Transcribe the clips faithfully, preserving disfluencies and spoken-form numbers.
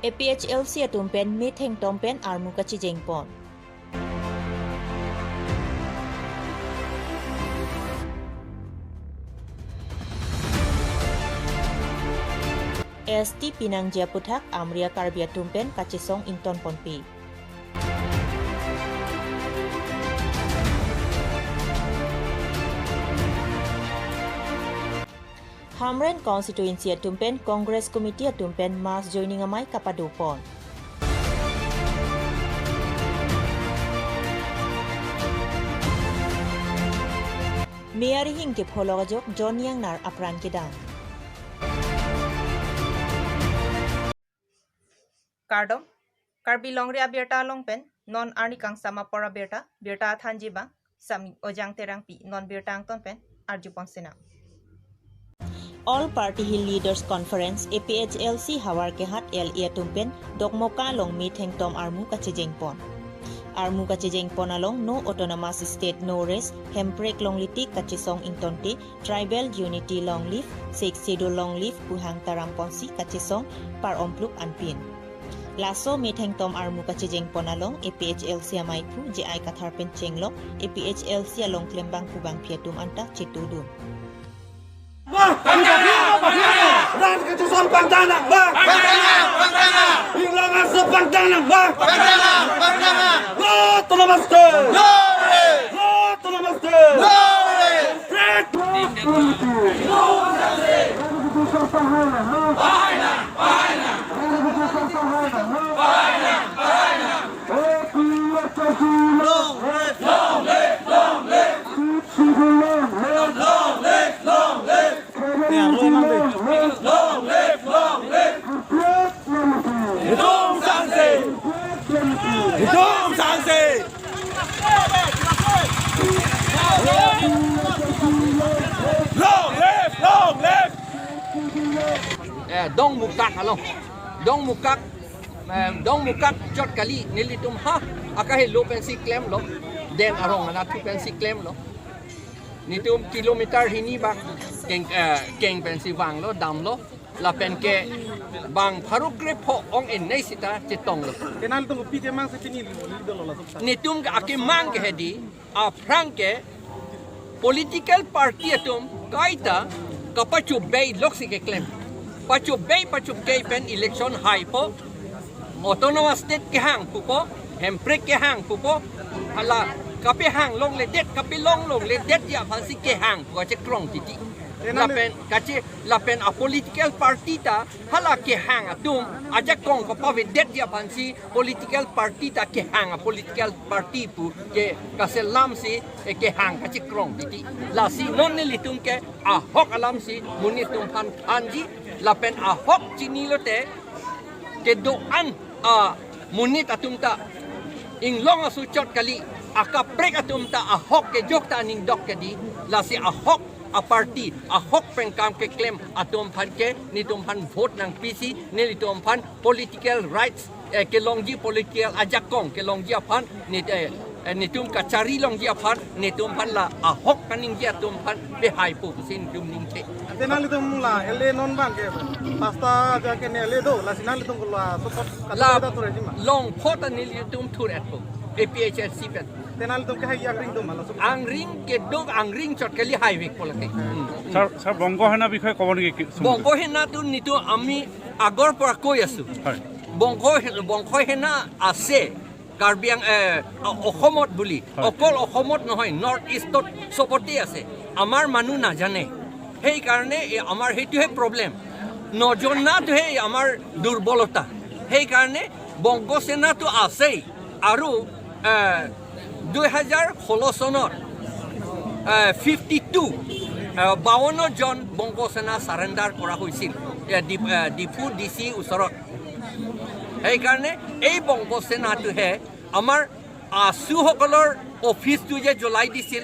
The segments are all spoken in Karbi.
A P H L C atum pen methengtom pen armu kachejeng pon. S T pinangji aputhak Amria Karbi atum pen kachesong ington ponpe. Hamren constituency atum pen Congress committee atum pen mass joining amei kapado pon. Mei arihing kepholok ajok John Yangnar apran kedam. Kardom, Karbi Longri abirta along pen non arni kangsam apor abirta, birta thanji abang Sami Ojang Terangpi, non birta angton pen arju pon sinang. All Party Hill Leaders Conference, A P H L C havar kehat L A atum pen Dokmoka along methengtom armu kachejeng pon. Armu kachejeng pon along No Autonomous State, No Rest, Hemprek longle tik kachesong ingtonte, Tribal Unity Long Live, Sixth Schedule Long Live pu hang taram ponsi kachesong par ompluk anpin. Laso methengtom armu kachejeng pon along A P H L C amei aphu J I Kathar pen chenglok A P H L C along klembangpo bangpi atum anta chetudun. Bang! Ran kachesong pangtanang, bang! Inglong aso pangtanang, bang! No Autonomous State! No Autonomous State! Hitum sangse! Hitum sangse! Long live! Long live! Eh, Dongmukak along. Dongmukak, eh, Dongmukak chot kali nelitum ha akahelo pensi klemlo. Den arong anat thu pensi klemlo. Netum kilometer hini bang keng, eh, keng pensi vanglo, damlo. Lapen ke bang pharo krepho ong-enei sita chetonglo. Te nanglitum kopi kemang si pini lido lo laso aphuthak? Netum akemang ke hedi, aphrang ke political party atum kaita kapachobei loksi keklem. Pachobei pachokei pen election haipo. Autonomous State kehang pupo, Hemprek kehang pupo, hala kapehang longledet, kapelong longledetji aphansi kehang pu kachekrong titi. Lapen kache, lapen a political party ta hala kehang atum ajakong kapavedetji aphansi political party ta kehang a political party pu ke kaselamsi, eh, kehang kachekrong titi. Lasi non nelitum ke ahok alamsi monit atum aphan thanji, lapen ahok chinilote kedo-an amonit atum ta inglong aso chot kali, akaprek atum ta ahok kejok ta aning dok kedi, lasi ahok a party, ahok pen kam keklem atum aphan ke netum aphan vote nangpisi, nelitum aphan political rights, eh, kelongji, political ajakong kelongji aphan, nit, eh, eh, netum kachari longji aphan, netum aphan la ahok kaningje atum aphan pehaipo pusi netum ningje. Te nanglitum la L A non bang ke pasta aja ke ne L A do, lasi nanglitum la support la kata turejima. Longpho ta nelitum thur-etpo A P H L C pen. Te nanglitum ke hai angring do ma laso? Angring kedo, angring chot kali haivekpo lake. Hmm. Sir, sir, Banga সেনা বিষয়ে ক'ব নেকি কি-, চমুকৈ? বংগ সেনাটো নিতু আমি আগৰ পৰা কৈ আছো। হয়। বংগ সে-, বংগ সেনা আছে কাৰ্বি আং-, এ, অ-, অসমত বুলি। হয়। অকল অসমত নহয়, নৰ্থ ইষ্টত চবতে আছে। আমাৰ মানুহ নাজানে। সেইকাৰণে এই আমাৰ সেইটোহে প্ৰব্লেম। নজনাটোহে আমাৰ দুৰ্বলতা। সেইকাৰণে বংগ সেনাটো আছেই। আৰু, এ, দুই হাজাৰ ষোল্ল চনত, এ, ফিফটি টু, এ, বাৱন্ন জন বংগ সেনা চাৰেণ্ডাৰ কৰা হৈছিল, এ, ডিফ-, এ, ডিফু ডি চি ওচৰত। সেইকাৰণে এই বংগ সেনাটোহে আমাৰ আছুসকলৰ অফিচটো যে জ্বলাই দিছিল,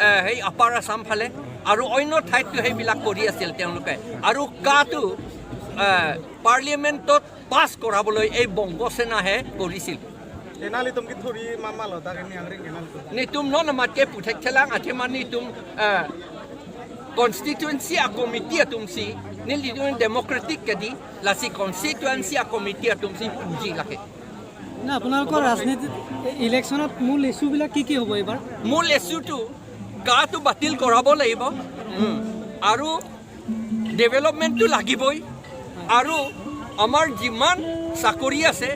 এ, সেই আপাৰ আছাম ফালে আৰু অন্য ঠাইততো সেইবিলাক কৰি আছিল তেওঁলোকে। আৰু কাটো, এ, পাৰ্লিয়ামেণ্টত পাছ কৰাবলৈ এই বংগ সেনাহে কৰিছিল। Te nanglitum ke thuri mama lo, dak ini angring ke nanglitum? Netum non amat ke puthek thelang, athema netum, eh, constituency a committee atum si Nil itu democratic kedi, lasi constituency a committee atum si puji lake. না, আপোনালোকৰ ৰাজনীতিত ইলেকশ্যনত মূল ইছ্যুবিলাক কি কি হ'ব এইবাৰ? মূল ইছ্যুটো কাটো বাতিল কৰাব লাগিব। উম, আৰু ডেভেলপমেণ্টটো লাগিবই। আৰু আমাৰ যিমান চাকৰি আছে,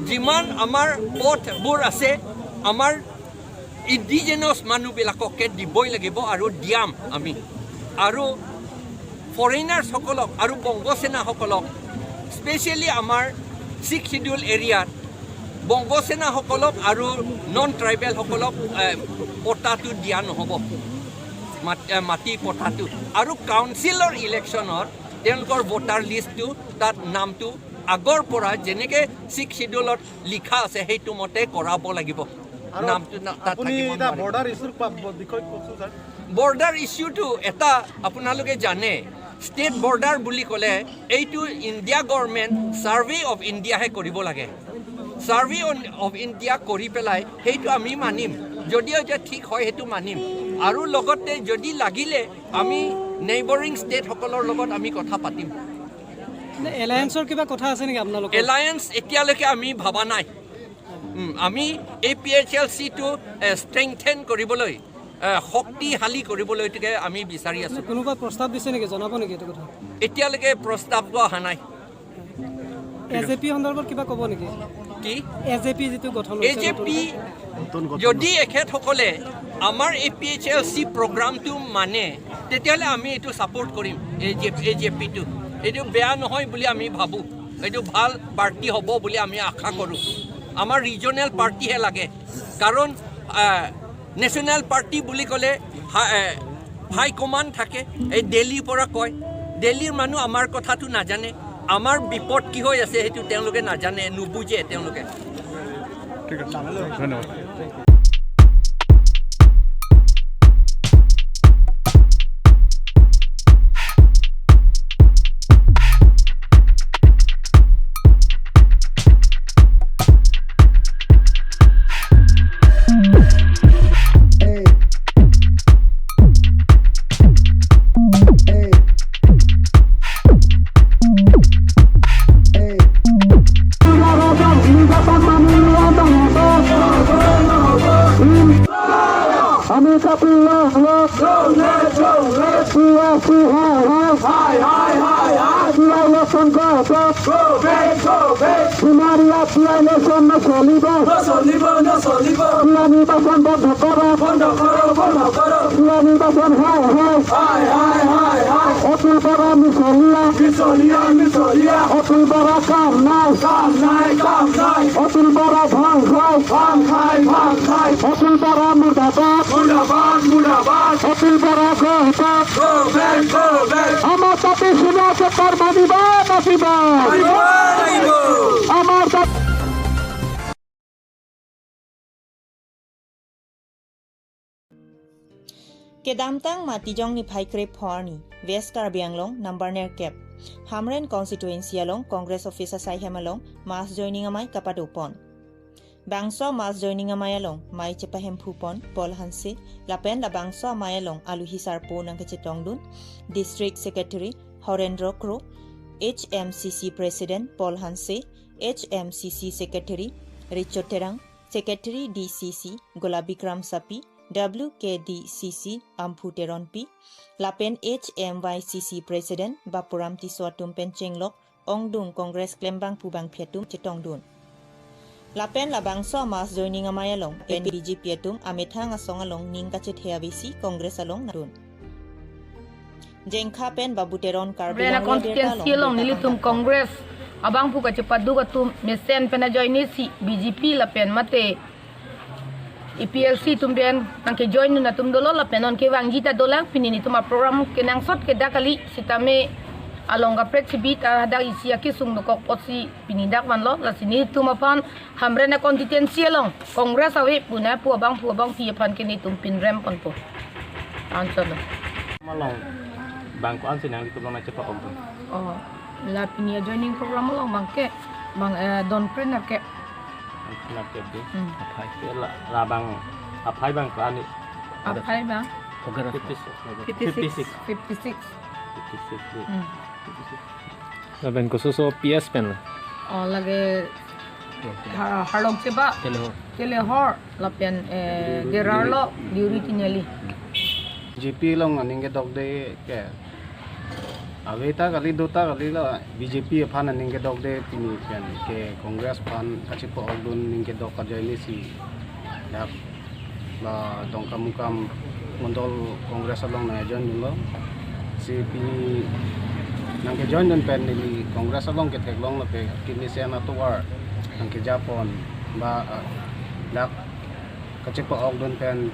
যিমান আমাৰ পথবোৰ আছে, আমাৰ ইণ্ডিজিনাছ মানুহবিলাককে দিবই লাগিব আৰু দিয়াম আমি। আৰু ফৰেইনাৰ্ছসকলক আৰু বংগ সেনাসকলক, স্পেচিয়েলি আমাৰ ছিক্স শ্বিডিউল এৰিয়াত বংগ সেনাসকলক আৰু নন ট্ৰাইবেলসকলক, এ, পট্টাটো দিয়া নহ'ব, মাত-, এ, মাটি পট্টাটো। আৰু কাউন্সিলৰ ইলেকশ্যনত তেওঁলোকৰ ভোটাৰ লিষ্টটো, তাত নামটো আগৰ পৰা যেনেকে ছিক্স শ্বিডিউলত লিখা আছে, সেইটো মতে কৰাব লাগিব। আৰু নামটো না-, তাত আপুনি থাকিব এতিয়া নোৱাৰে। বৰ্ডাৰ ইছ্যুৰ পা-, বিষয়ে কওকচোন, ছাৰ। বৰ্ডাৰ ইছ্যুটো এটা আপোনালোকে জানে, ষ্টেট বৰ্ডাৰ বুলি ক'লে এইটো ইণ্ডিয়া গভৰ্ণমেণ্ট, ছাৰ্ভে অফ ইণ্ডিয়াহে কৰিব লাগে। ছাৰ্ভে অন-, অফ ইণ্ডিয়া কৰি পেলাই সেইটো আমি মানিম, যদিও এতিয়া ঠিক হয় সেইটো মানিম। আৰু লগতে যদি লাগিলে আমি নেইবৰিং ষ্টেটসকলৰ লগত আমি কথা পাতিম। নে এলায়েন্সৰ কিবা কথা আছে নেকি আপোনালোকৰ? এলায়েন্স এতিয়ালৈকে আমি ভবা নাই। উম, আমি এ পি এইচ এল চিটো, এ, ষ্ট্ৰেংথেন কৰিবলৈ, এ, শক্তিশালী কৰিবলৈকে আমি বিচাৰি আছো। নে কোনোবা প্ৰস্তাৱ দিছে নেকি? জনাব নেকি এইটো কথা? এতিয়ালৈকে প্ৰস্তাৱটো অহা নাই। এ জে পি সন্দৰ্ভত কিবা ক'ব নেকি? কি? এ জে পি যিটো গঠন হৈছে এ জে পি নতুনকৈ? যদি এখেতসকলে আমাৰ এ পি এইচ এল চি প্ৰগ্ৰামটো মানে, তেতিয়াহ'লে আমি এইটো ছাপোৰ্ট কৰিম। এ জে, এ জে পিটো এইটো বেয়া নহয় বুলি আমি ভাবোঁ, এইটো ভাল পাৰ্টি হ'ব বুলি আমি আশা কৰোঁ। আমাৰ ৰিজনেল পাৰ্টিহে লাগে, কাৰণ, আহ, নেশ্যনেল পাৰ্টি বুলি ক'লে হা-, এ, হাই কমাণ্ড থাকে, এই দিল্লীৰ পৰা কয়। দিল্লীৰ মানুহ আমাৰ কথাটো নাজানে, আমাৰ বিপদ কি হৈ আছে সেইটো তেওঁলোকে নাজানে, নুবুজে তেওঁলোকে। ঠিক আছে, ধন্যবাদ। আমি কাপি log log. P I C hi hi. Hi hi hi hi. P I election go back. Go back, go back. Sonaria P I election নচলিব। নচলিব, নচলিব। P I নিৰ্বাচন বন্ধ কৰ। বন্ধ কৰ, বন্ধ কৰ। P I নিৰ্বাচন hi hi. Hi hi hi hi. Atul বৰা মিছলীয়া। মিছলীয়া, মিছলীয়া। অতুল বৰা কাম নাই। কাম নাই, কাম নাই। অতুল বৰা ভাং খাই। ভাং খাই, ভাং খাই। অতুল বৰা মুৰ্দাবাদ। মুৰ্দাবাদ, মুৰ্দাবাদ। অতুল Bora go back। Go back, go back। আমাৰ জাতি সোণৰ পেপাৰ মানিব, নাচিব। মানিব, মানিব। আমাৰ জাতি Kedamtang Matijong niphai krepho arni, West Karbi Anglong number nerkep, Hamren constituency along Congress office asaihem along mass joining amei kapadopon. Bangso mass joining amei along mei chepahemphupon Paul Hanse, lapen labangso amei along aluhi sarpo nangkachetongdun, District Secretary Horendro Kro, H M C C President Paul Hanse, H M C C Secretary Richard Terang, Secretary D C C Gola Bikram Sapi, W K D C C Amphu Teronpi, lapen H M Y C C President Bapuram Tisso atum pen chenglok, ongdung Congress klembangphu bangphi atum chetongdun. Lapen labangso mass joining amei along pen B J P atum amethang asong along ning kachethe avesi Congress along nangdun. Jengkha pen Babu Teron Karbi Brena Anglong constituency along nelitum Congress abangphu kachepaduk atum mesen pen ajoine si B J P lapen mate A P H L C atum pen nangkejoindun atum dolo lapen non kevangji ta dolang, pini nelitum aprogram kenangsot ke dak kali sitame along kaprek si bit, ah, dak isi akesung dokok apotsi pini dak vanlo, lasi nelitum aphan Hamren a constituency along Congress ave pu nangpu abangphu abangphi aphan ke nelitum pinrem ponpo. Answer lo. Malong bang ko-ansi nanglitum along nangchepakong po? Oh, la pini ajoining program along bang ke, bang, eh, don pren ke. Don pren ke di. Hmm. Aphai. Ke la, labang aphai bang ko-an ni? Aphai bang? Fifty-six. Fifty-six. Fifty-six. Fifty-six. Hmm. Lapen kososo P S pen lo? Oh, lake ha-, Harlong Cheba, Telehor. Telehor, lapen, eh, Gerarlo, Deuri Tiniali. B J P along aning kedokde ke ave ta kali, do ta kali lo, B J P aphan aning kedokde pini pen ke Congress aphan kachepa-okdun aning kedok ajoine si dak la Dongkamukam Mondol Congress along nangjoin dunlo. Si pini nangkejoin dun pen neli Congress along ketheklong lapen kemesen atovar nangkejapon ba, ah, dak kachepa-okdun pen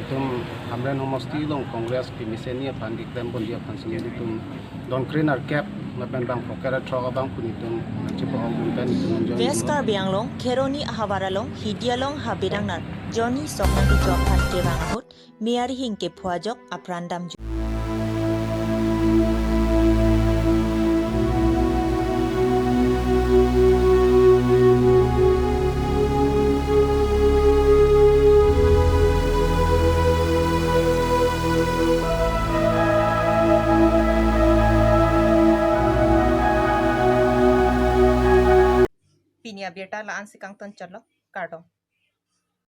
itum Hamren homosti along Congress kemesen ni aphan keklem ponji aphan si nelitum donkre nerkep lapen bang phokep ra throk abang pu nelitum nangchepa-okdun pen itum nangjoin West dunlo. Karbi Anglong, Kheroni ahavar along, Hidi along habirang nar, Johnny Soknang Kuchok aphan kevang ahut, Mary Hing kepho ajok apran damju. Pini abirta la-an si kangton chotlo, kardom.